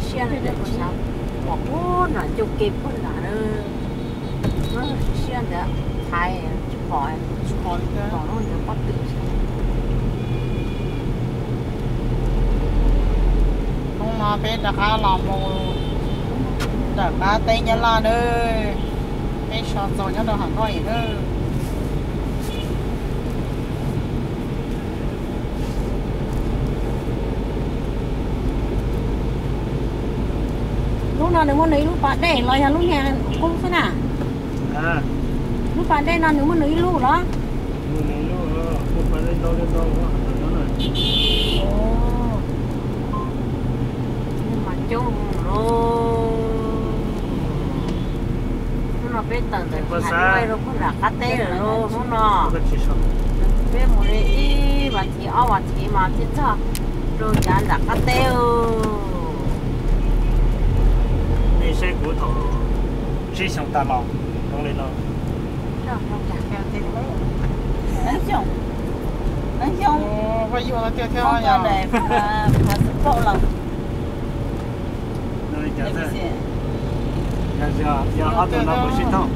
Siab ntawd pom ub nram ncauj ke puag nram na. Siab ntawd thaiv tsis pom, pom lub ntawd pob tw xwb. Hnub no peb rov qab los mus nram qab teb Nyab Laj nawb. Peb so txog nyob rau hauv no lawm nawb. Lub no nws muaj nws ib lub pas dej los yog lub niag qub xwb na? Lub pas dej no nws muaj nws ib lub los? Mas coob lawm. Hnub no peb tawm ntawm Hais Luj rau puag nram qab teb lawm lauj. Hnub no peb mus li ib vas thiv ob vas thiv mas thiaj txog rau yav nram qab teb. Nej saib kuv thaum tsib xyoo tas los zoo li no. Xyoo, xyoo, yog ob tug no kuv sib thooj.